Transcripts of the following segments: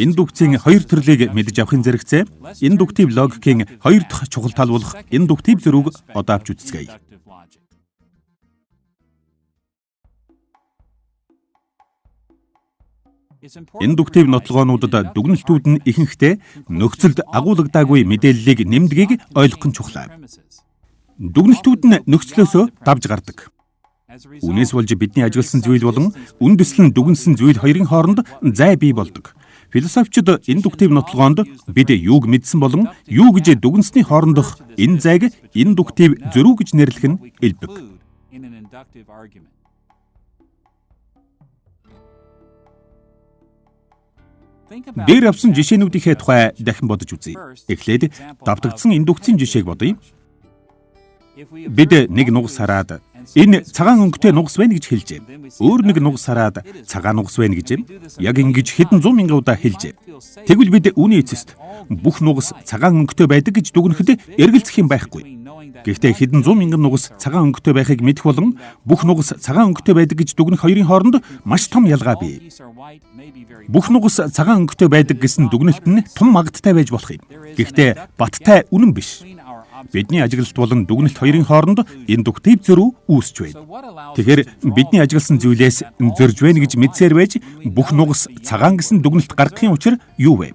Индукцийн хоёр төрлийг мэдэж авахын зэрэгцээ индуктив логикийн хоёр дахь чухал тал болох индуктив зөрүүг одоо авч үзцгээе. Индуктив нотлогоонуудад дүгнэлтүүд нь ихэнхдээ нөхцөлд агуулгадаагүй мэдээллийг нэмдгийг ойлгох нь чухал. Дүгнэлтүүд нь нөхцлөөсөө давж гардаг. Үүнээс болж бидний ажигласан зүйл болон үндэслэн дүгнэсэн зүйл хоёрын хооронд зай бий болдог. Философчид индуктив нотлогоонд бид юуг мэдсэн болон юу гэж дүгнэсний хоорондох энэ зайг индуктив зөрүү гэж нэрлэх нь элбэг. Дээр авсан жишээнүүдийнхээ тухай дахин бодож үзье. Эхлээд давтагдсан индукцийн жишээг бодъё. Бид нэг нугас хараад энэ цагаан өнгөтэй нугас байна гэж хэлжээ. Өөр нэг нугас хараад цагаан нугас байна гэж яг ингэж хэдэн зуун мянган удаа хэлжээ. Тэгвэл бид үүний эцэст бүх нугас цагаан өнгөтэй байдаг гэж дүгнэхэд эргэлзэх юм байхгүй. Гэхдээ хэдэн зуун мянган нугас цагаан өнгөтэй байхыг мэдэх болон бүх нугас цагаан өнгөтэй байдаг гэж дүгнэх хоёрын хооронд маш том ялгаа бий. Бүх нугас цагаан өнгөтэй байдаг гэсэн дүгнэлт нь том магадтай байж болох юм. Гэхдээ баттай үнэн биш. Бидний ажиглалт болон дүгнэлт хоёрын хооронд индуктив зөрүү үүсч байна. Тэгэхээр бидний ажигласан зүйлээс зөрж байна гэж мэдсээр байж бүх нугас цагаан гэсэн дүгнэлт гаргахын учир юу вэ?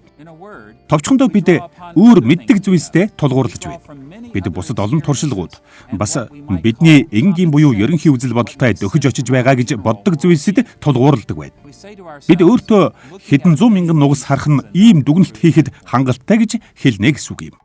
Товчхондоо бид өөр мэддэг зүйлстэй тулгуурлаж байна. Бид бусад олон туршлагууд бас бидний энгийн буюу ерөнхий үзэл бодолтой дөхөж очиж байгаа гэж боддог зүйлсэд тулгуурладаг байна. Бид өөртөө хэдэн зуун мянган нугас харах нь ийм дүгнэлт хийхэд хангалттай гэж хэлнэ гэсэн үг юм.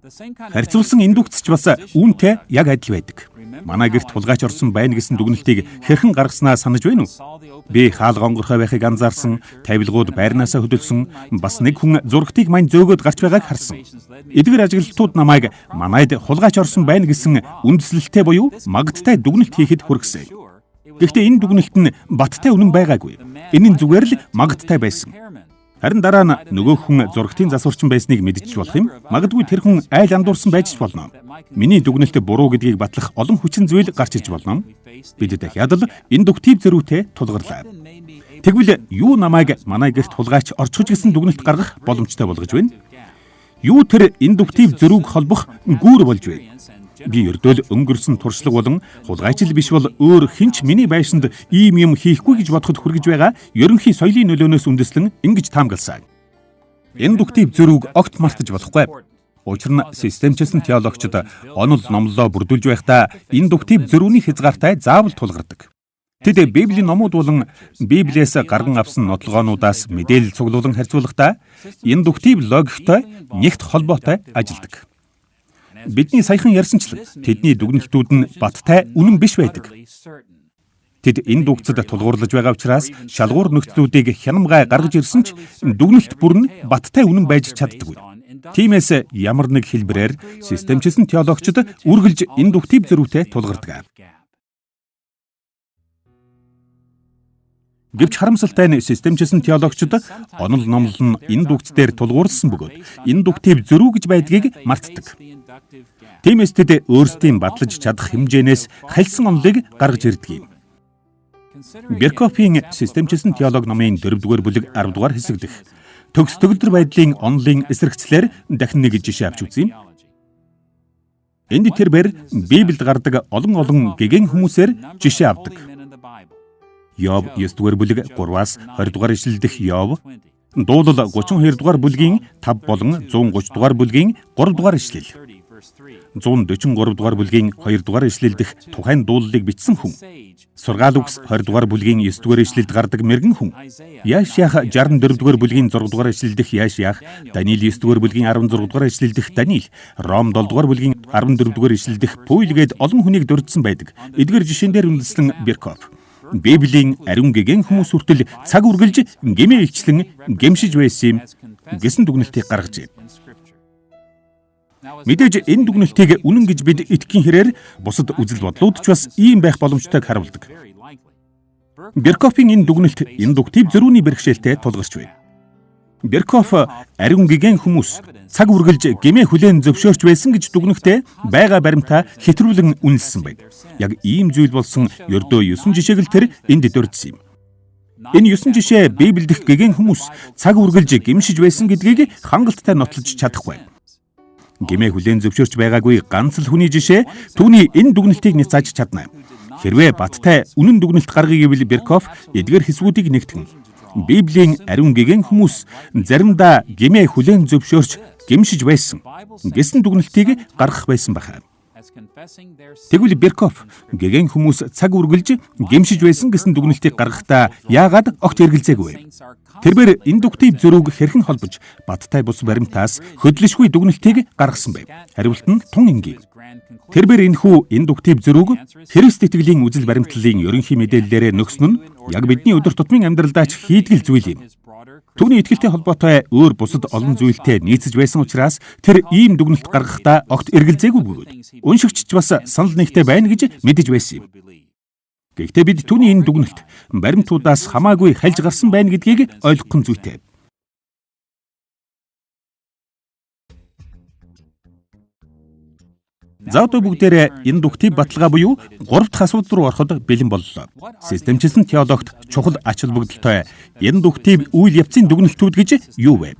Харьцуулсан индукц ч бас үүнтэй яг адил байдаг. Манай гэрт хулгайч орсон байна гэсэн дүгнэлтийг хэрхэн гаргаснаа санаж байна уу? Би хаалга онгорхой байхыг анзаарсан, тавилгууд байрнаасаа хөдөлсөн, бас нэг хүн зурагтыг мань зөөгөөд гарч байгааг харсан. Эдгээр ажиглалтууд намайг манайд хулгайч орсон байна гэсэн үндслэлтэй буюу магадтай дүгнэлт хийхэд хүргэсэн. Гэхдээ энэ дүгнэлт нь баттай үнэн байгаагүй. Энэ нь зүгээр л магадтай байсан. Харин дараа нь нөгөө хүн зурагтын засварчин байсныг мэдчих болох юм. Магадгүй тэр хүн айл андуурсан байж ч болно. Миний дүгнэлт буруу гэдгийг батлах олон хүчин зүйл гарч ирж болно. Бид дахиад л индуктив зөрүүтэй тулгарлаа. Тэгвэл юу намайг манай гэрт хулгайч орчихож гэсэн дүгнэлт гаргах боломжтой болгож байна? Юу тэр индуктив зөрүүг холбох гүүр болж байна? Би ердөөл өнгөрсөн туршлага болон хулгайч л биш бол өөр хэн ч миний байшинд ийм юм хийхгүй гэж бодоход хүргэж байгаа ерөнхий соёлын нөлөөнөөс үндэслэн ингэж таамагласан. Индуктив зөрүүг огт мартаж болохгүй. Учир нь системчилсэн теологчид онол номлолоо бүрдүүлж байхдаа индуктив зөрүүний хязгаартай заавал тулгардаг. Тэд Библийн номууд болон Библиэс гарган авсан нотлогоонуудаас мэдээлэл цуглуулан харьцуулахдаа индуктив логиктой нэгт холбоотой ажилладаг. Бидний саяхан ярьсанчлан тэдний дүгнэлтүүд нь баттай үнэн биш байдаг. Тэд энэ дүгцэд тулгуурлаж байгаа учраас шалгуур нөхцлүүдийг хянамгай гаргаж ирсэн ч дүгнэлт бүр нь баттай үнэн байж чаддаггүй. Тиймээс ямар нэг хэлбэрээр системчилсэн теологчид үргэлж индуктив зөрүүтэй тулгардаг. Гэвч харамсалтай нь системчилсэн теологчид онол номлол нь индукц дээр тулгуурласан бөгөөд индуктив зөрүү гэж байдгийг мартдаг. Тиймээс тэд өөрсдийн батлаж чадах хэмжээнээс хальсан онолыг гаргаж ирдэг юм. Беркофийн системчилсэн теолог номын 4-р бүлэг 10-р хэсэг дэх төгс төгөлдөр байдлын онолын эсрэгцлэр дахин нэг жишээ авч үзье. Энд тэр бэр Библиэд гардаг олон олон гэгэн хүмүүсээр жишээ авдаг. Йов 9-р бүлэг 3-аас 20 дугаар ишлэл дэх Йов, Дуулал 32 дугаар бүлгийн 5 болон 130 дугаар бүлгийн 3 дугаар ишлэл. 143 дугаар бүлгийн 2 дугаар ишлэл дэх тухайн дуулалыг бичсэн хүн. Сургаал үгс 20 дугаар бүлгийн 9 дугаар ишлэлд гардаг мэрэгэн хүн. Яшях 64 дугаар бүлгийн 6 дугаар ишлэл дэх Яшях, Даниил 9 дугаар бүлгийн 16 дугаар ишлэл дэх Даниил, Ром 7 дугаар бүлгийн 14 дугаар ишлэл дэх Паул гээд олон хүнийг дурдсан байдаг. Эдгээр жишээн дээр үндэслэн Берков Библийн ариун гэгэн хүмүүс хүртэл цаг үргэлж гэмээ илчлэн гэмшиж байсан юм гэсэн дүгнэлтийг гаргажээ. Мэдээж энэ дүгнэлтийг үнэн гэж бид итгэхийн хэрээр бусад үзэл бодлууд ч бас ийм байх боломжтойг харуулдаг. Беркофийн энэ дүгнэлт индуктив зөрүүний бэрхшээлтэй тулгарч байна. Беркоф ариун гэгэн хүмүүс цаг үргэлж гэмээ хүлээн зөвшөөрч байсан гэж дүгнэхдээ байгаа баримтаа хэтрүүлэн үнэлсэн байна. Яг ийм зүйл болсон ердөө 9 жишээг л тэр энд дурдсан юм. Энэ 9 жишээ Библиэд гэгээн хүмүүс цаг үргэлж гэмшиж байсан гэдгийг хангалттай нотлож чадахгүй. Гэмээ хүлээн зөвшөөрч байгаагүй ганц л хүний жишээ түүний энэ дүгнэлтийг няцааж чадна. Хэрвээ баттай үнэн дүгнэлт гаргая гэвэл Берков эдгээр хэсгүүдийг нэгтгэн Библийн ариун гэгээн хүмүүс заримдаа гэмээ хүлээн зөвшөөрч гэмшиж байсан гэсэн дүгнэлтийг гаргах байсан баха. Тэгвэл Берков гэгээн хүмүүс цаг үргэлж гэмшиж байсан гэсэн дүгнэлтийг гаргахдаа яагаад огт эргэлзээгүй вэ? Тэрбээр индуктив зөрүүг хэрхэн холбож баттай бус баримтаас хөдлөшгүй дүгнэлтийг гаргасан бэ? Хариулт нь тун энгийн. Тэрбээр энэхүү индуктив зөрүүг Христ итгэлийн үзэл баримтлалын ерөнхий мэдээллээрээ нөхсөн нь яг бидний өдөр тутмын амьдралдаа ч хийдгэл зүйл юм. Түүний итгэлтэй холбоотой өөр бусад олон зүйлтэй нийцэж байсан учраас тэр ийм дүгнэлт гаргахдаа огт эргэлзээгүй бөгөөд уншигч ч бас санал нэгтэй байна гэж мэдэж байсан юм. Гэхдээ бид түүний энэ дүгнэлт баримтуудаас хамаагүй хальж гарсан байна гэдгийг ойлгох нь зүйтэй. За одоо бүгдээрээ индуктив баталгаа буюу 3 дахь асуудал руу ороход бэлэн боллоо. Системчилсэн теологт чухал ач холбогдолтой индуктив үйл явцын дүгнэлтүүд гэж юу вэ?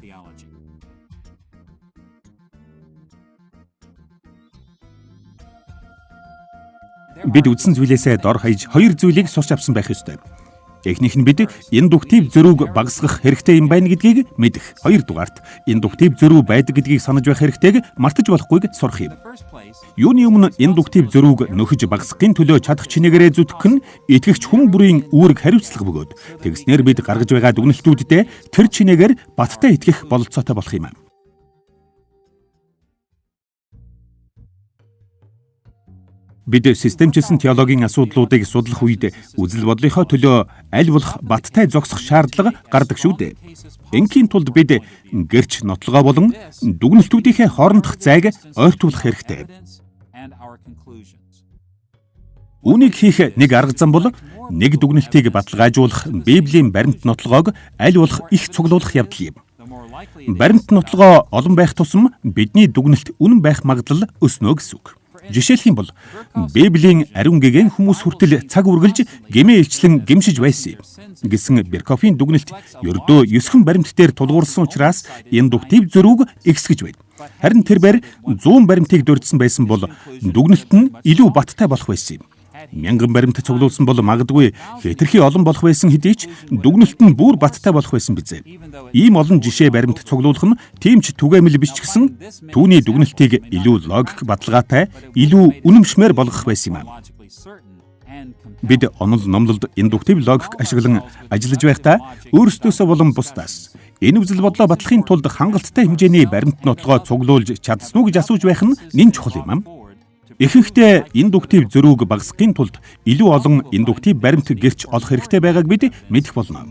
Бид үзсэн зүйлээсээ дор хаяж хоёр зүйлийг сурч авсан байх ёстой. Эхнийх нь бид индуктив зөрүүг багасгах хэрэгтэй юм байна гэдгийг мэдэх. Хоёрдугаарт индуктив зөрүү байдаг гэдгийг санаж байх хэрэгтэйг мартаж болохгүйг сурах юм. Юуны өмнө индуктив зөрүүг нөхөж багасгахын төлөө чадах чинээгээрээ зүтгэх нь итгэгч хүн бүрийн үүрэг хариуцлага бөгөөд тэгснээр бид гаргаж байгаа дүгнэлтүүдэд тэр чинээгээр баттай итгэх бололцоотой болох юм. Бид системчилсэн теологийн асуудлуудыг судлах үед үзэл бодлынхоо төлөө аль болох баттай зогсох шаардлага гардаг шүү дээ. Ингийн тулд бид гэрч нотлогоо болон дүгнэлтүүдийнхээ хоорондох зайг ойртуулах хэрэгтэй. Үүнийг хийх нэг арга зам бол нэг дүгнэлтийг баталгаажуулах Библийн баримт нотлогоог аль болох их цуглуулах явдал юм. Баримт нотлогоо олон байх тусам бидний дүгнэлт үнэн байх магадлал өснө гэсэн үг. Жишээлх юм бол Библийн ариун гэгээн хүмүүс хүртэл цаг үргэлж гэмээ илчлэн гэмшиж байсан юм гэсэн Беркофийн дүгнэлт ердөө 9 баримт дээр тулгуурласан учраас индуктив зөрүүг ихсгэж байна. Харин тэрбээр 100 баримтыг дурдсан байсан бол дүгнэлт нь илүү баттай болох байсан юм. 1000 баримт цуглуулсан бол магадгүй хэтэрхий олон болох байсан хэдий ч дүгнэлт нь бүр баттай болох байсан биз. Ийм олон жишээ баримт цуглуулах нь тийм ч түгээмэл биш ч гэсэн түүний дүгнэлтийг илүү логик баталгаатай, илүү үнэмшмээр болгох байсан юм. Бид онол номлолд индуктив логик ашиглан ажиллаж байхдаа өөрсдөөсөө болон бусдаас энэ үзэл бодлоо батлахын тулд хангалттай хэмжээний баримт нотлогоо цуглуулж чадсан уу гэж асууж байх нь нэн чухал юм. Ихэнхдээ индуктив зөрүүг багасгахын тулд илүү олон индуктив баримт гэрч олох хэрэгтэй байгааг бид мэдэх болно.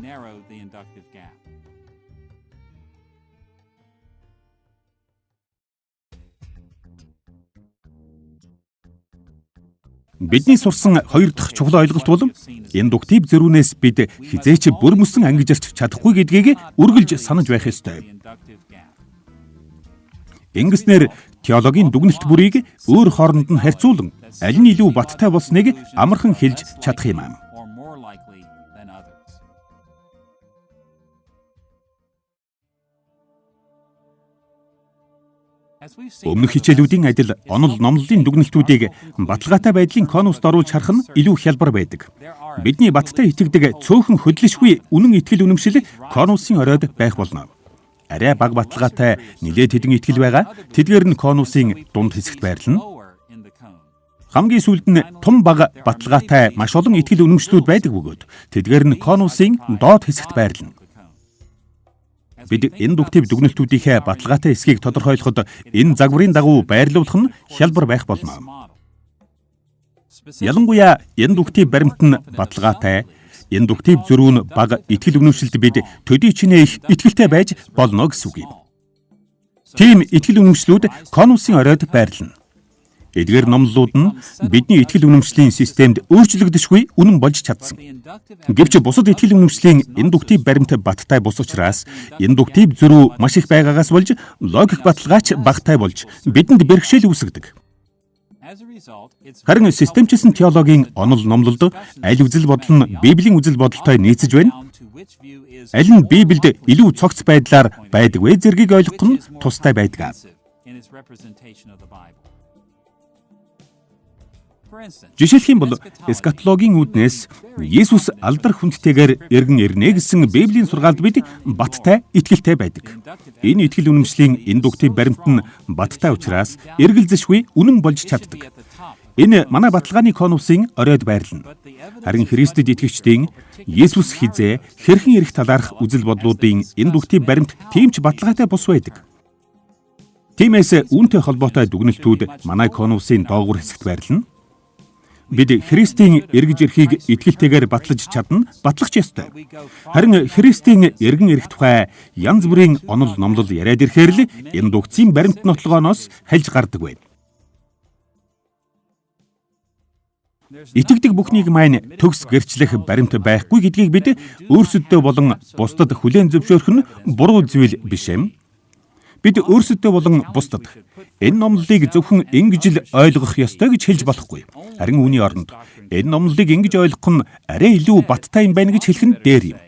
Бидний сурсан хоёр дахь чухал ойлголт бол индуктив зөрүүнээс бид хэзээ ч бүрмөсөн ангижирч чадахгүй гэдгийг үргэлж санаж байх ёстой. Ингэснээр теологийн дүгнэлт бүрийг өөр хооронд нь харьцуулан аль нь илүү баттай болсныг амархан хэлж чадах юм. Өмнөх хичээлүүдийн адил онол номлолын дүгнэлтүүдийг баталгаатай байдлын конуст оруулж харах нь илүү хялбар байдаг. Бидний баттай итгэдэг цөөхөн хөдлөшгүй үнэн итгэл үнэмшил конусын оройд байх болно. Арай бага баталгаатай нэлээд хэдэн итгэл байгаа. Тэдгээр нь конусын дунд хэсэгт байрлана. Хамгийн сүүлд нь тум бага баталгаатай маш олон итгэл үнэмшлүүд байдаг бөгөөд тэдгээр нь конусын доод хэсэгт байрлана. Бид индуктив дүгнэлтүүдийнхээ баталгаатай хэсгийг тодорхойлоход энэ загварын дагуу байрлуулах нь хялбар байх болно. Ялангуяа индуктив баримт нь баталгаатай, индуктив зөрүү нь бага итгэл үнэмшилд бид төдий чинээ их итгэлтэй байж болно гэсэн үг юм. Тийм итгэл үнэмшлүүд конусын оройд байрлана. Эдгээр номлолууд нь бидний итгэл үнэмшлийн системд өөрчлөгдөшгүй үнэн болж чадсан. Гэвч бусад итгэл үнэмшлийн индуктив баримт баттай бус учраас индуктив зөрүү маш их байгаагаас болж логик баталгаач багатай болж бидэнд бэрхшээл үүсгэдэг. Харин системчилсэн теологийн онол номлолд аль үзэл бодол нь Библийн үзэл бодолтой нийцэж байна? Аль нь Библиэд илүү цогц байдлаар байдаг вэ зэргийг ойлгох нь тустай байдаг. Жишээлх юм бол эсхатологийн үүднээс Есүс алдар хүндтэйгээр эргэн ирнэ гэсэн Библийн сургаалд бид баттай итгэлтэй байдаг. Энэ итгэл үнэмшлийн индуктив баримт нь баттай учраас эргэлзэшгүй үнэн болж чаддаг. Энэ манай баталгааны конусын оройд байрлана. Харин Христэд итгэгчдийн Есүс хизээ хэрхэн ирэх талаарх үзэл бодлуудын индуктив баримт тийм ч баталгаатай бус байдаг. Тиймээс үүнтэй холбоотой дүгнэлтүүд манай конусын доогуур хэсэгт байрлана. Бид Христийн эргэж ирэхийг итгэлтэйгээр батлаж чадна, батлах ч ёстой. Харин Христийн эргэн ирэх тухай янз бүрийн онол номлол яриад ирэхээр л индукцийн баримт нотлогооноос хальж гардаг байв. Итгэдэг бүхнийг маань төгс гэрчлэх баримт байхгүй гэдгийг бид өөрсөддөө болон бусдад хүлээн зөвшөөрөх нь буруу зүйл биш юм. Бид өөрсөддөө болон бусдад энэ номлолыг зөвхөн ингэж л ойлгох ёстой гэж хэлж болохгүй. Харин үүний оронд энэ номлолыг ингэж ойлгох нь арай илүү баттай юм байна гэж хэлэх нь дээр юм.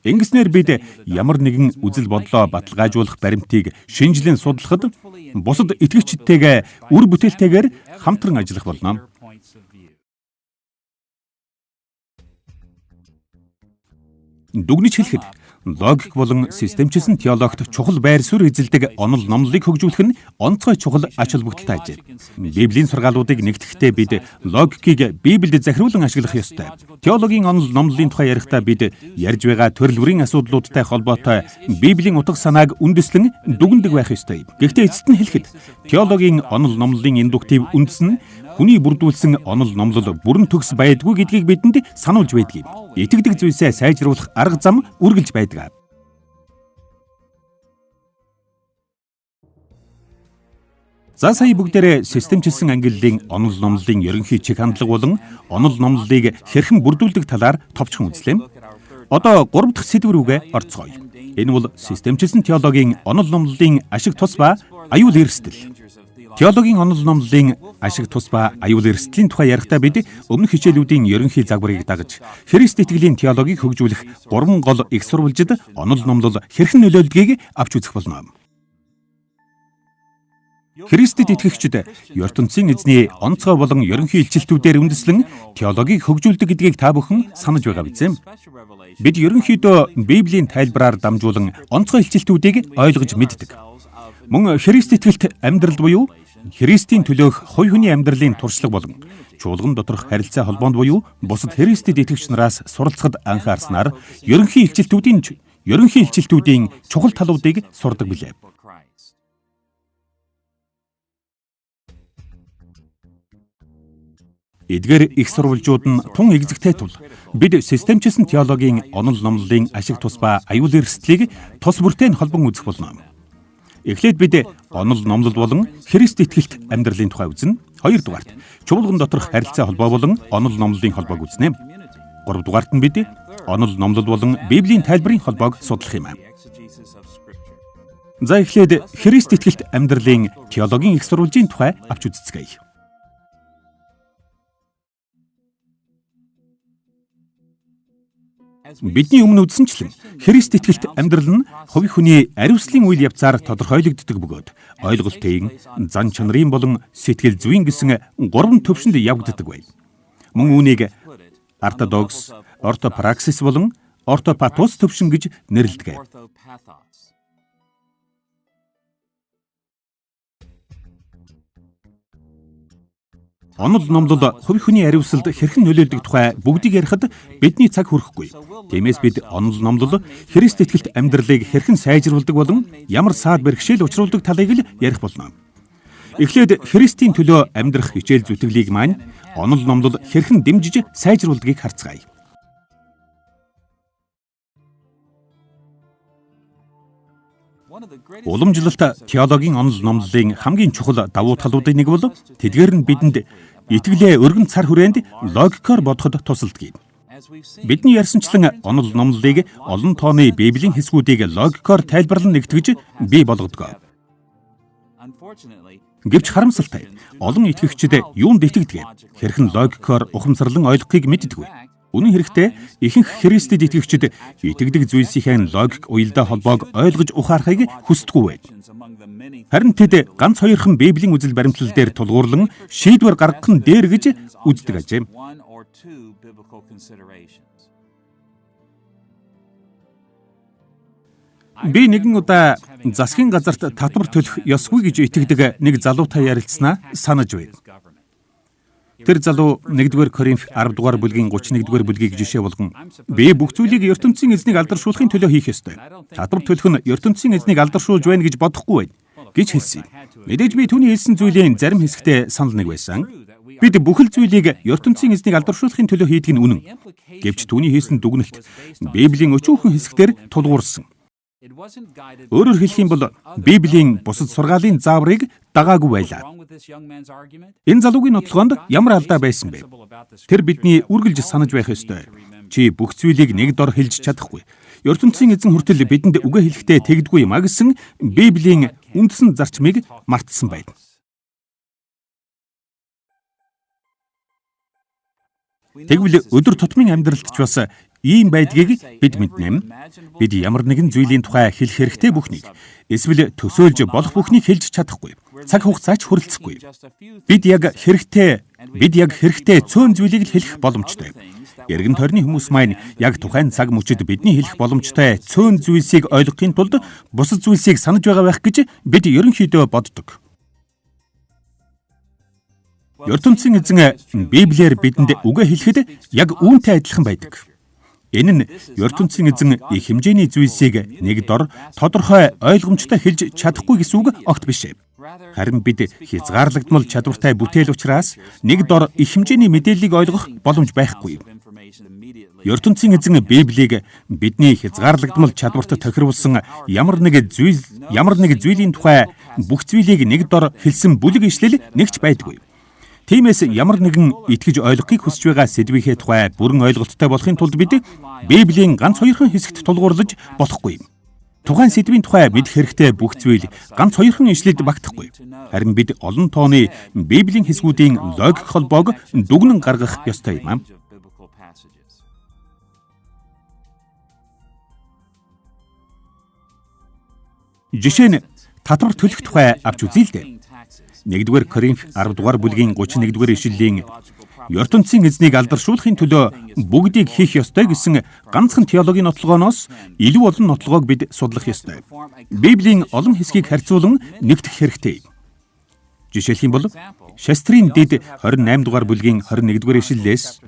Ингэснээр бид ямар нэгэн үзэл бодлоо баталгаажуулах баримтыг шинжилэн судлахад бусад итгэгчидтэйгээ үр бүтээлтэйгээр хамтран ажиллах болно. Дүгнэж хэлэхэд логик болон системчилсэн теологт чухал байр суурь эзэлдэг онол номлолыг хөгжүүлэх нь онцгой чухал ач холбогдолтой ажээ. Библийн сургаалуудыг нэгтгэхдээ бид логикийг Библиэд захируулан ашиглах ёстой. Теологийн онол номлолын тухай ярихдаа бид ярьж байгаа төрөл бүрийн асуудлуудтай холбоотой Библийн утга санааг үндэслэн дүгнэдэг байх ёстой. Гэхдээ эцэст нь хэлэхэд теологийн онол номлолын индуктив үндэс нь хүний бүрдүүлсэн онол номлол бүрэн төгс байдгүй гэдгийг бидэнд сануулж байдаг юм. Итгэдэг зүйлсээ сайжруулах арга зам үргэлж байдаг. За сая бүгдээрээ системчилсэн ангиллын онол номлолын ерөнхий чиг хандлага болон онол номлолыг хэрхэн бүрдүүлдэг талаар товчхон үзлээ. Одоо 3 дахь сэдв рүүгээ орцгоё. Энэ бол системчилсэн теологийн онол номлолын ашиг тус ба аюул эрсдэл. Теологийн онол номлолын ашиг тус ба аюул эрсдлийн тухай ярихдаа бид өмнөх хичээлүүдийн ерөнхий загварыг дагаж Христ итгэлийн теологийг хөгжүүлэх 3 гол их сурвалжид онол номлол хэрхэн нөлөөлдгийг авч үзэх болно. Христэд итгэгчид ертөнцийн эзний онцгой болон ерөнхий илчилтүүдээр үндэслэн теологийг хөгжүүлдэг гэдгийг та бүхэн санаж байгаа биз ээ? Бид ерөнхийдөө Библийн тайлбараар дамжуулан онцгой илчилтүүдийг ойлгож мэддэг. Мөн Христ итгэлт амьдрал буюу Христийн төлөөх хувь хүний амьдралын туршлага болон чуулган доторх харилцаа холбоонд буюу бусад Христэд итгэгч нараас суралцахад анхаарснаар ерөнхий илчилтүүдийн чухал талуудыг сурдаг билээ. Эдгээр их сурвалжууд нь тун эгзэгтэй тул бид системчилсэн теологийн онол номлолын ашиг тус ба аюул эрсдлийг тус бүртээ нь холбон үзэх болно. Эхлээд бид онол номлол болон Христ итгэлт амьдралын тухай үзнэ. Хоёрдугаарт чуулган доторх харилцаа холбоо болон онол номлолын холбоог үзнэ. Гуравдугаарт нь бид онол номлол болон Библийн тайлбарын холбоог судлах юм. За эхлээд Христ итгэлт амьдралын теологийн их сурвалжийн тухай авч үзцгээе. Бидний өмнө үзсэнчлэн Христ итгэлт амьдрал нь хувь хүний ариуслын үйл явцаар тодорхойлогддог бөгөөд ойлголтын, зан чанарын болон сэтгэл зүйн гэсэн 3 төвшөнд явагддаг байв. Мөн үүнийг ортодокс, ортопраксис болон ортопатос төвшин гэж нэрлэдэг. Онол номлол хувь хүний ариусалд хэрхэн нөлөөлдөг тухай бүгдийг ярихад бидний цаг хүрэхгүй. Тиймээс бид онол номлол Христ итгэлт амьдралыг хэрхэн сайжруулдаг болон ямар саад бэрхшээл учруулдаг талыг л ярих болно. Эхлээд Христийн төлөө амьдрах хичээл зүтгэлийг маань онол номлол хэрхэн дэмжиж сайжруулдгийг харцгаая. Уламжлалт теологийн онол номлолын хамгийн чухал давуу талуудын нэг бол тэдгээр нь бидэнд итгэлээ өргөн цар хүрээнд логикоор бодоход тусалдаг юм. Бидний ярьсанчлан онол номлолыг олон тооны Библийн хэсгүүдийг логикоор тайлбарлан нэгтгэж бий болгодог. Гэвч харамсалтай олон итгэгчид юунд итгэдэг вэ? Хэрхэн логикоор ухамсарлан ойлгохыг мэддэггүй. Үнэн хэрэгтээ ихэнх Христэд итгэгчид итгэдэг зүйлсийнхээ логик уялдаа холбоог ойлгож ухаарахыг хүсдэггүй байна. Харин тэд ганц хоёрхан Библийн үзэл баримтлал дээр тулгуурлан шийдвэр гаргах нь дээр гэж үздэг ажээ. Би нэгэн удаа засгийн газарт татвар төлөх ёсгүй гэж итгэдэг нэг залуутай ярилцсанаа санаж байна. Тэр залуу 1-р Коринф 10 дугаар бүлгийн 31-р бүлгийг жишээ болгон би бүх зүйлийг ертөнцийн эзнийг алдаршуулахын төлөө хийх ёстой. Татвар төлөх нь ертөнцийн эзнийг алдаршуулж байна гэж бодохгүй байна гэж хэлсэн юм. Мэдээж би түүний хэлсэн зүйлийн зарим хэсэгтээ санал нэг байсан. Бид бүхэл зүйлийг ертөнцийн эзнийг алдаршуулахын төлөө хийдэг нь үнэн. Гэвч түүний хийсэн дүгнэлт Библийн өчүүхэн хэсэгтэр тулгуурсан. Өөрөөр хэлэх юм бол Библийн бусад сургаалын зааврыг дагаагүй байлаа. Энэ залуугийн нотлогоонд ямар алдаа байсан бэ? Тэр бидний үргэлж санаж байх ёстой. Чи бүх зүйлийг нэг дор хэлж чадахгүй. ертөнцийн эзэн хүртэл бидэнд үгээ хэлэхдээ тэгдэггүй юм а гэсэн Библийн үндсэн зарчмыг мартсан байна. Тэгвэл өдөр тутмын амьдралд ч бас ийм байдгийг бид мэднэ. Бид ямар нэгэн зүйлийн тухай хэлэх хэрэгтэй бүхнийг эсвэл төсөөлж болох бүхнийг хэлж чадахгүй. Цаг хугацаач хүрэлцэхгүй. Бид яг хэрэгтэй цөөн зүйлийг л хэлэх боломжтой. Эргэн тойрны хүмүүс маань яг тухайн цаг мөчид бидний хэлэх боломжтой цөөн зүйлсийг ойлгохын тулд бусад зүйлсийг санаж байгаа байх гэж бид ерөнхийдөө боддог. Ертөнцийн эзэн Библиэр бидэнд үгээ хэлэхэд яг үүнтэй адилхан байдаг. Энэ нь ертөнцийн эзэн их хэмжээний зүйлсийг нэг дор тодорхой ойлгомжтой хэлж чадахгүй гэсэн үг огт биш. Харин бид хязгаарлагдмал чадвартай бүтээл учраас нэг дор их хэмжээний мэдээллийг ойлгох боломж байхгүй. Ертөнцийн эзэн Библийг бидний хязгаарлагдмал чадварт тохируулсан ямар нэг зүйлийн тухай бүх зүйлийг нэг дор хэлсэн бүлэг ишлэл нэгч байдаггүй. Тиймээс ямар нэгэн итгэж ойлгохыг хүсэж байгаа сэдвийнхээ тухай бүрэн ойлголттой болохын тулд бид Библийн ганц хоёрхан хэсэгт тулгуурлаж болохгүй. Тухайн сэдвийн тухай мэдэх хэрэгтэй бүх зүйл ганц хоёрхан ишлэлд багтахгүй. Харин бид олон тооны Библийн хэсгүүдийн логик холбоог дүгнэн гаргах ёстой юм. Жишээ нь татвар төлөх тухай авч үзье л дээ. 1-р Коринф 10 дугаар бүлгийн 31-р ишлэлийн ертөнцийн эзнийг алдаршуулахын төлөө бүгдийг хийх ёстой гэсэн ганцхан теологийн нотлогооноос илүү олон нотлогоог бид судлах ёстой. Библийн олон хэсгийг харьцуулан нэгтгэх хэрэгтэй. Жишээлх юм бол Шастрын дэд 28 дугаар бүлгийн 21-р ишлэлээс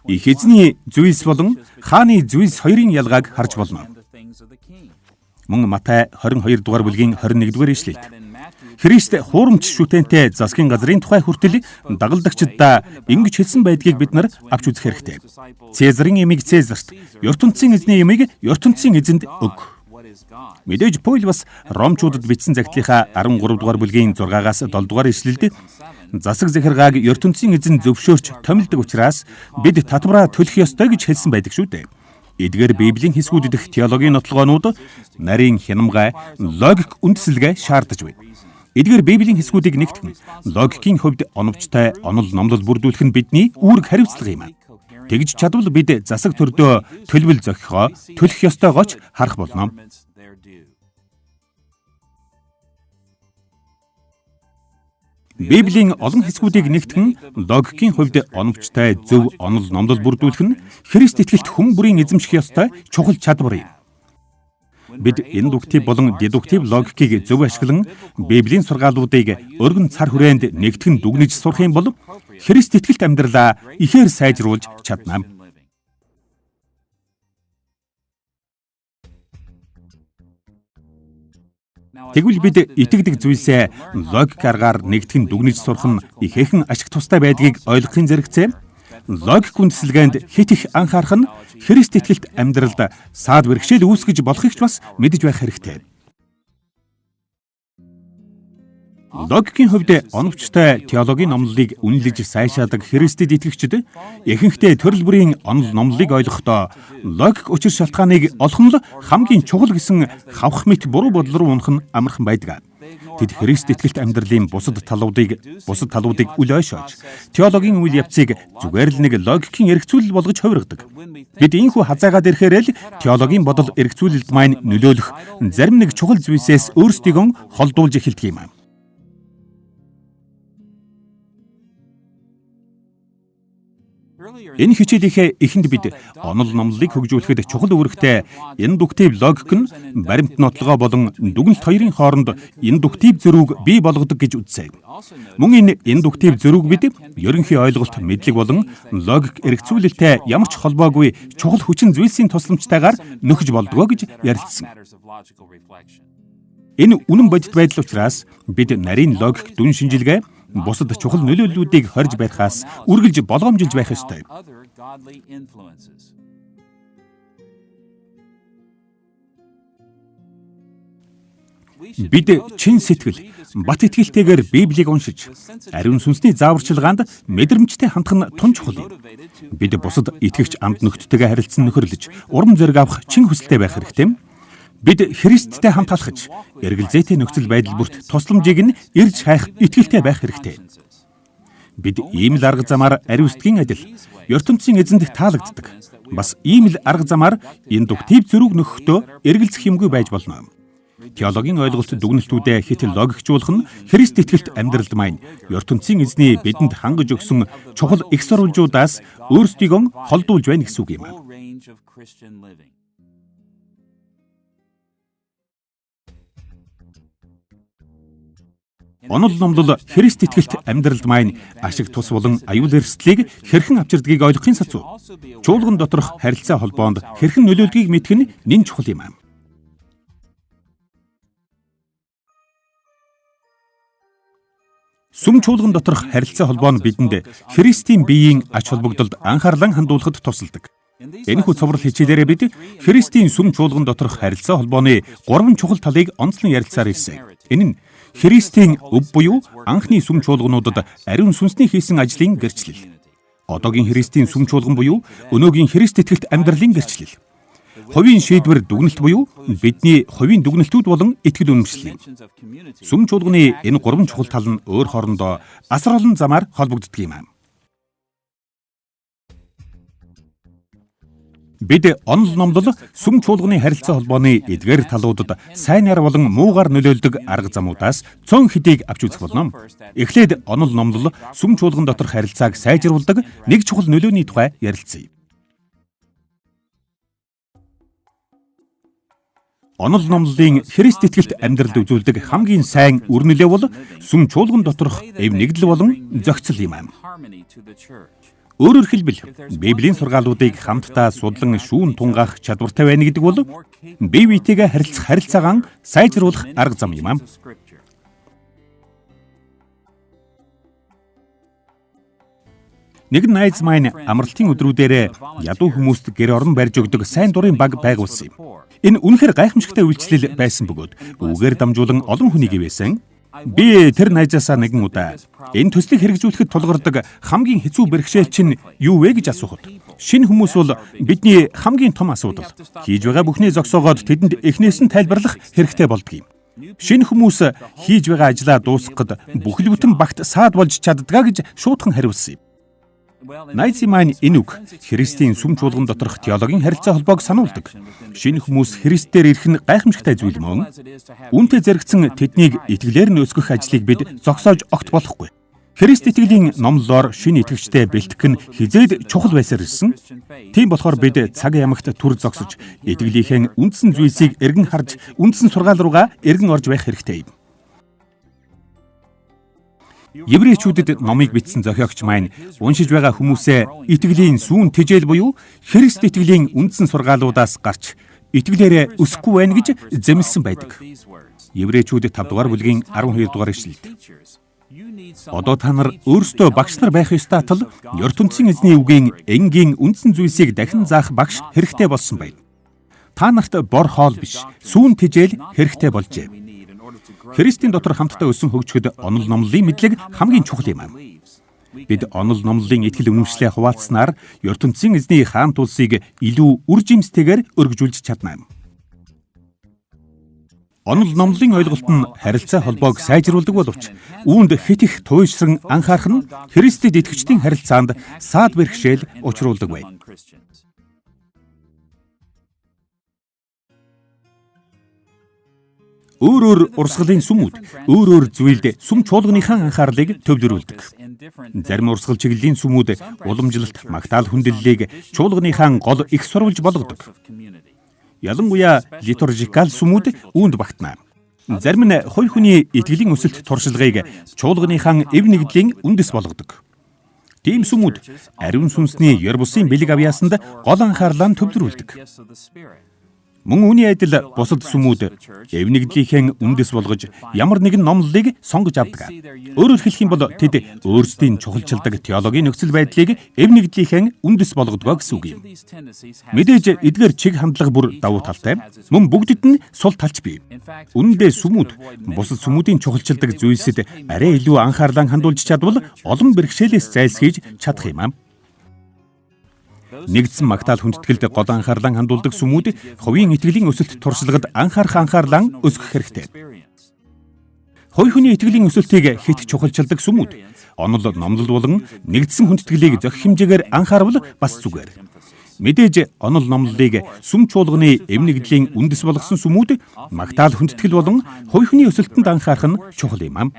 их эзний зүйлс болон хааны зүйлс хоёрын ялгааг харж болно. Мөн Матай 22 дугаар бүлгийн 21-р ишлэлд Христ хуурамч шүтэнтэй засгийн газрын тухай хүртэл дагалдагчдаа ингэж хэлсэн байдгийг бид нар авч үзэх хэрэгтэй. Цэзарын ямыг Цэзарт, ертөнцийн эзний ямыг ертөнцийн эзэнд өг. Мэдээж Паул бас Ромчуудад бичсэн загтлынхаа 13 дугаар бүлгийн 6-аас 7 дугаар ишлэлд засаг захиргааг ертөнцийн эзэн зөвшөөрч томилдог учраас бид татвараа төлөх ёстой гэж хэлсэн байдаг шүү дээ. Эдгээр Библийн хэсгүүд дэх теологийн нотлогоонууд нарийн хянамгай, логик үндэслэгээ шаардаж байна. Эдгээр Библийн хэсгүүдийг нэгтгэн логикийн хувьд оновчтой онол номлол бүрдүүлэх нь бидний үүрэг хариуцлага юм. Тэгж чадвал бид засаг төрдөө төлбөл зохихоо төлөх ёстойгоо ч харах болно. Библийн олон хэсгүүдийг нэгтгэн логикийн хувьд оновчтой зөв онол номлол бүрдүүлэх нь Христ итгэлт хүн бүрийн эзэмших ёстой чухал чадвар юм. Бид индуктив болон дедуктив логикийг зөв ашиглан Библийн сургаалуудыг өргөн цар хүрээнд нэгтгэн дүгнэж сурах юм бол Христ итгэлт амьдралаа ихээр сайжруулж чадна. Тэгвэл бид итгэдэг зүйлсээ логик аргаар нэгтгэн дүгнэж сурах нь ихээхэн ашиг тустай байдгийг ойлгохын зэрэгцээ логик үндэслэгээнд хэт их анхаарах нь Христ итгэлт амьдралд саад бэрхшээл үүсгэж болохыг ч бас мэдэж байх хэрэгтэй. Логикийн хувьд оновчтой теологийн номлолыг үнэлж сайшаадаг Христэд итгэгчид ихэнхдээ төрөл бүрийн онол номлолыг ойлгохдоо логик учир шалтгааныг олох нь л хамгийн чухал гэсэн хавх мэт буруу бодол руу унах нь амархан байдаг. Тэд Христ итгэлт амьдралын бусад талуудыг үл ойшоож, теологийн үйл явцыг зүгээр л нэг логикийн эргэцүүлэл болгож хувиргадаг. Бид ийхүү хазайгаад ирэхээр л теологийн бодол эргэцүүлэлд маань нөлөөлөх зарим нэг чухал зүйлсээс өөрсдийгөө холдуулж эхэлдэг юм. Энэ хичээлийнхээ эхэнд бид онол номлолыг хөгжүүлэхэд чухал үүрэгтэй индуктив логик нь баримт нотлогоо болон дүгнэлт хоёрын хооронд индуктив зөрүүг бий болгодог гэж үзсэн. Мөн энэ индуктив зөрүүг бид ерөнхий ойлголт, мэдлэг болон логик эргэцүүлэлтэй ямар ч холбоогүй чухал хүчин зүйлсийн тусламжтайгаар нөхөж болдгоо гэж ярилцсан. Энэ үнэн бодит байдал учраас бид нарийн логик дүн шинжилгээ бусад чухал нөлөөллүүдийг хорж барихаас үргэлж болгоомжилж байх ёстой. Бид чин сэтгэл, бат итгэлтэйгээр Библийг уншиж, ариун сүнсний зааварчилгаанд мэдрэмжтэй хандах нь тун чухал юм. Бид бусад итгэгч амд нөхдөдтэйгээ харилцан нөхөрлөж, урам зориг авах чин хүсэлтэй байх хэрэгтэй. Бид Христтэй хамт алхаж, эргэлзээтэй нөхцөл байдал бүрт тусламжийг нь ирж хайх итгэлтэй байх хэрэгтэй. Бид ийм л арга замаар ариун адил ертөнцийн эзэнд таалагддаг. Бас ийм л арга замаар индуктив зөрүүг нөхөхдөө эргэлзэх юмгүй байж болно. Теологийн ойлголт дүгнэлтүүдээ хэт логикжуулах нь Христ итгэлт амьдралд маань ертөнцийн эзний бидэнд хангаж өгсөн чухал их сурвалжуудаас өөрсдийгөө холдуулж байна гэсэн үг юм. Онол номлол Христ итгэлт амьдралд маань ашиг тус болон аюул эрсдлийг хэрхэн авчирдгийг ойлгохын сацуу. Чуулган доторх харилцаа холбоонд хэрхэн нөлөөлдгийг мэдэх нь нэн чухал юм. Сүм чуулган доторх харилцаа холбоо нь бидэнд Христийн биеийн ач холбогдолд анхаарлаа хандуулахад тусалдаг. Энэхүү цуврал хичээлээрээ бид Христийн сүм чуулган доторх харилцаа холбооны гурван чухал талыг онцлон ярилцсаар ирсэн. Энэ нь Христийн өв буюу анхны сүм чуулгануудад ариун сүнсний хийсэн ажлын гэрчлэл. Одоогийн Христийн сүм чуулган буюу өнөөгийн Христ итгэлт амьдралын гэрчлэл. Хувийн шийдвэр дүгнэлт буюу бидний хувийн дүгнэлтүүд болон итгэл үнэмшил юм. Сүм чуулганы энэ гурван чухал тал нь өөр хоорондоо асар олон замаар холбогддог юм. Бид онол номлол сүм чуулганы харилцаа холбооны эдгээр талуудад сайнаар болон муугаар нөлөөлдөг арга замуудаас цөөн хэдийг авч үзэх болно. Эхлээд онол номлол сүм чуулган доторх харилцааг сайжруулдаг нэг чухал нөлөөний тухай ярилцъя. Онол номлолын Христ итгэлт амьдралд үзүүлдэг хамгийн сайн үр нөлөө бол сүм чуулган доторх эв нэгдэл болон зохицол юм. Өөрөөр хэлбэл, Библийн сургаалуудыг хамтдаа судлан шүүн тунгаах чадвартай байна гэдэг бол бие биетэйгээ харилцах харилцаагаан сайжруулах арга зам юм. Нэгэн найз маань амралтын өдрүүдээр ядуу хүмүүст гэр орон барьж өгдөг сайн дурын баг байгуулсан юм. Энэ үнэхээр гайхамшигтай үйлчлэл байсан бөгөөд үүгээр дамжуулан олон хүнийг ивээсэн. Би тэр найзаасаа нэгэн удаа энэ төслийг хэрэгжүүлэхэд тулгардаг хамгийн хэцүү бэрхшээл чинь юу вэ гэж асуухад шинэ хүмүүс бол бидний хамгийн том асуудал. Хийж байгаа бүхний зогсоогоод тэдэнд эхнээс нь тайлбарлах хэрэгтэй болдог юм. Шинэ хүмүүс хийж байгаа ажлаа дуусгахад бүхэл бүтэн багт саад болж чаддгаа гэж шуутхан хариулсан юм. Найзын маань энэ үг Христийн сүм чуулган доторх теологийн харилцаа холбоог сануулдаг. Шинэ хүмүүс Христээр ирэх нь гайхамшигтай зүйл мөн. Үүнтэй зэрэгцэн тэднийг итгэлээр нь өсгөх ажлыг бид зогсоож огт болохгүй. Христ итгэлийн номлолоор шинэ итгэгчтэй бэлтгэх нь хизээд чухал байсаар ирсэн. Тийм болохоор бид цаг ямагт түр зогсож итгэлийнхээ үндсэн зүйлсийг эргэн харж үндсэн сургаал руугаа эргэн орж байх хэрэгтэй юм. Еврейчүүдэд номыг бичсэн зохиогч маань уншиж байгаа хүмүүсээ итгэлийн сүүн тэжээл буюу Христ итгэлийн үндсэн сургаалуудаас гарч итгэлээрээ өсөхгүй байна гэж зэмлсэн байдаг. Еврейчүүд 5 дугаар бүлгийн 12 дугаар ишлэлд. Одоо та нар өөрсдөө багш нар байх ёстой тал ертөнцийн эзний үгийн энгийн үндсэн зүйлсийг дахин заах багш хэрэгтэй болсон байна. Та нарт бор хоол биш, сүүн тэжээл хэрэгтэй болжээ. Христийн дотор хамтдаа өсөн хөгжихэд онол номлолын мэдлэг хамгийн чухал юм. Бид онол номлолын итгэл үнэмшлээ хуваалцсанаар ертөнцийн эзний хаан тулсыг илүү үр жимстэйгээр өргөжүүлж чадна юм. Онол номлолын ойлголт нь харилцаа холбоог сайжруулдаг боловч үүнд хэт их туйшран анхаарах нь Христэд итгэгчдийн харилцаанд саад бэрхшээл учруулдаг байв. Өөр өөр урсгалын сүмүүд өөр өөр зүйлд сүм чуулганыхаа анхаарлыг төвлөрүүлдэг. Зарим урсгал чиглэлийн сүмүүд уламжлалт магтаал хүндлэлийг чуулганыхаа гол их сурвалж болгодог. Ялангуяа литуржикал сүмүүд үүнд багтана. Зарим нь хувь хүний итгэлийн өсөлт туршлагыг чуулганыхаа эв нэгдлийн үндэс болгодог. Тийм сүмүүд ариун сүнсний ёр бусын бэлэг авьяасанд гол анхаарлаа төвлөрүүлдэг. Мөн үүний адил бусад сүмүүд эв нэгдлийнхээ үндэс болгож ямар нэгэн номлолыг сонгож авдаг. Өөрөөр хэлэх юм бол тэд өөрсдийн чухалчилдаг теологийн нөхцөл байдлыг эв нэгдлийнхээ үндэс болгодог гэсэн үг юм. Мэдээж эдгээр чиг хандлага бүр давуу талтай. Мөн бүгдэд нь сул талч бий. Үнэндээ сүмүүд бусад сүмүүдийн чухалчилдаг зүйлсэд арай илүү анхаарлаа хандуулж чадвал олон бэрхшээлээс зайлсхийж чадах юм аа. Нэгдсэн магтаал хүндэтгэлд гол анхаарлаа хандуулдаг сүмүүд хувийн итгэлийн өсөлт туршлагад анхаарах анхаарлаа өсгөх хэрэгтэй. Хувь хүний итгэлийн өсөлтийг хэт чухалчилдаг сүмүүд онол номлол болон нэгдсэн хүндэтгэлийг зохих хэмжээгээр анхаарвал бас зүгээр. Мэдээж онол номлолыг сүм чуулганы эв нэгдлийн үндэс болгосон сүмүүд магтаал хүндэтгэл болон хувь хүний өсөлтөнд анхаарах нь чухал юм аа.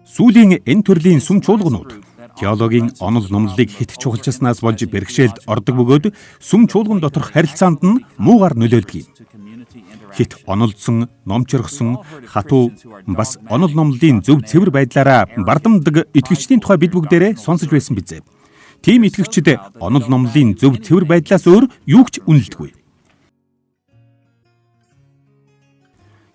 Сүүлийн энэ төрлийн сүм чуулганууд теологийн онол номлолыг хэт чухалчилснаас болж бэрхшээлд ордог бөгөөд сүм чуулган доторх харилцаанд нь муугар нөлөөлдөг юм. Хэт онолдсон, номчорхсон, хатуу бас онол номлолын зөв цэвэр байдлаараа бардамдаг итгэгчдийн тухай бид бүгдээрээ сонсож байсан биз. Тийм итгэгчид онол номлолын зөв цэвэр байдлаас өөр юу ч үнэлдэггүй.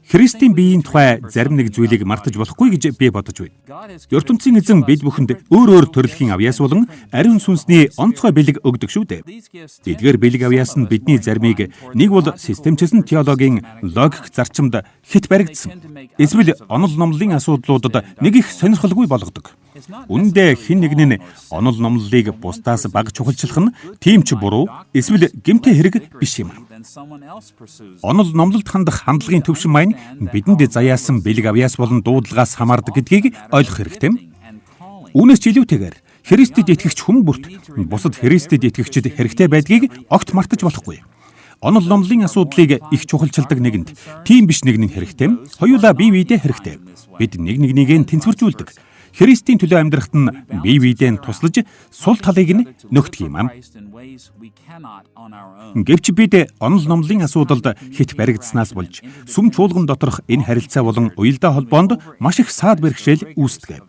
Христийн биеийн тухай зарим нэг зүйлийг мартаж болохгүй гэж би бодож байна. ертөнцийн эзэн бид бүхэнд өөр өөр төрөлхийн авьяас болон ариун сүнсний онцгой бэлэг өгдөг шүү дээ. Эдгээр бэлэг авьяас нь бидний заримыг нэг бол системчилсэн теологийн логик зарчимд хэт баригдсан. Эсвэл онол номлолын асуудлуудад нэг их сонирхолгүй болгодог. Үнэндээ хэн нэг нь онол номлолыг бусдаас бага чухалчлах нь тийм ч буруу эсвэл гэмтэй хэрэг биш юм. Онол номлолд хандах хандлагын түвшин маань бидэнд заяасан бэлэг авьяас болон дуудлагаас хамаардаг гэдгийг ойлгох хэрэгтэй. Үүнээс ч илүүтэйгээр Христэд итгэгч хүн бүрт бусад Христэд итгэгчид хэрэгтэй байдгийг огт мартаж болохгүй. Онол номлолын асуудлыг их чухалчилдаг нэгэнд тийм биш нэг нь хэрэгтэй. Хоёулаа бие биедээ хэрэгтэй. Бид нэг нэгнийг нь тэнцвэржүүлдэг. Христийн төлөө амьдрахад нь бие биедээ туслаж сул талыг нь нөхдөг юм аа. Гэвч бид онол номлолын асуудалд хэт баригдсанаас болж сүм чуулган доторх энэ харилцаа болон уялдаа холбоонд маш их саад бэрхшээл үүсдэг.